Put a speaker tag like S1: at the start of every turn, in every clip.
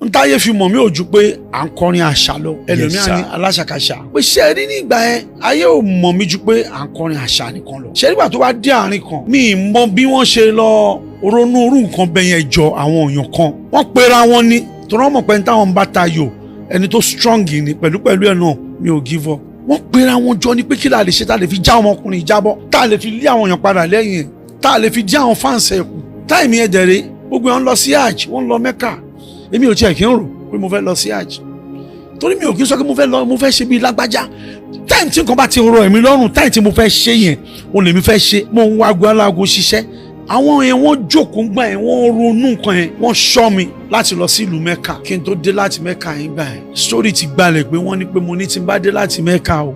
S1: N táyé fi mọ̀ mí ò ju pé à ń kọrin àṣà lọ. Ẹlòmíà
S2: sir.
S1: ní aláṣàkáṣà pé ṣé ẹ rí nígbà yẹn, ayé ò mọ̀ mí ju pé à ń kọrin àṣà nìkan lọ. Ṣé nígbà tó wá dé àárín kan, mi ì mọ bí wọ́n ṣe lọ ronú irú nǹkan bẹ́ẹ̀ yẹn jọ àwọn èèyàn kan. Wọ́n pera wọn ní torí wọ́n mọ̀ pé ní táwọn ń bá tayò, ẹni tó strong ni. Pẹ̀lú pẹ̀lú ẹ̀ náà, mi ò give up. Wọ́n pera wọn jọ ní pé kí la lè ṣe tá a lè fi já ọmọkùnrin jábọ́, tá a lè fi lé àwọn èèyàn padà lẹ́yìn ẹ̀, tá a lè fi dí àwọn fans ẹ̀ kù. Time yẹn dẹ̀rẹ̀, gbogbo ẹ̀ ń lọ sí hajj, wọ́n ń lọ Mẹ́kà. Èmi ò tiẹ̀ kí ń rò pé mo fẹ́ lọ sí hajj, torí mi ò kí ń sọ pé mo fẹ́ lọ, mo fẹ́ ṣe bíi lágbájá. Time tí nǹkan bá ti rọ èmi lọ́rùn, time tí mo fẹ́ ṣe yẹn, òun lèmi fẹ́ ṣe. Mo ń wá aago aláago ṣiṣẹ́. Àwọn yẹn, wọ́n jókòó gbà yẹn, wọ́n ronú nǹkan yẹn, wọ́n ṣọ́ mi láti lọ sí ìlú Mẹ́kà. Kí n tó dé láti Mẹ́kà yẹn gbà yẹn, story ti gbalẹ̀ pé wọ́n ní pé mo ní tí n bá dé láti Mẹ́kà o,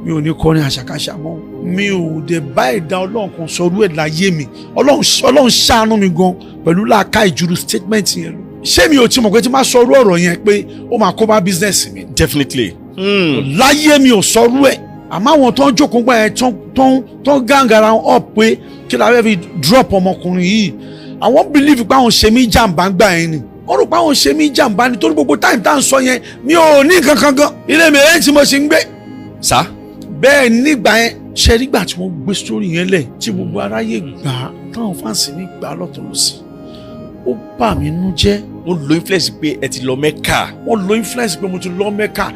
S1: mi ò ní kọrin àṣàkáṣà mọ́. Mi ò dẹ̀ bá ẹ̀dá Ọlọ́run kan sọrú ẹ̀ láyé mi. Ọlọ́run, Ọlọ́run ṣàánú mi gan pẹ̀lú làákà ìjùrù statement yẹn lọ. Ṣé mi ò ti mọ̀ pé tí n bá sọrú ọ̀rọ̀ yẹn pé ó máa kó bá business mi?
S2: Definitely.
S1: Láyé, mi ò sọrú ẹ̀. Àmọ́ àwọn tó ń jókòó gbà yẹn, tó ń gang ara wọn up pé kí la fẹ́ fi drop ọmọkùnrin yìí, àwọn believe pé àwọn ṣe mí jàǹbá gbà yẹn ni. Wọ́n rò pé àwọn ṣe mí jàǹbá ni, torí gbogbo time tá à ń sọ yẹn, mi ò ní nǹkan kan gan. Ilé mi rẹ̀ tí mo ṣe ń gbé.
S2: Sá.
S1: Bẹ́ẹ̀ nígbà yẹn, ṣe nígbà tí wọ́n gbé story yẹn lẹ̀, tí gbogbo aráyé gbà á, táwọn fans mi gbà á lọ́tún lọ́sì, ó bà mí nú jẹ́.
S2: Wọ́n lo influence pé ẹ ti lọ Mẹ́kà.
S1: Wọ́n lo influence pé mo ti lọ Mẹ́kà.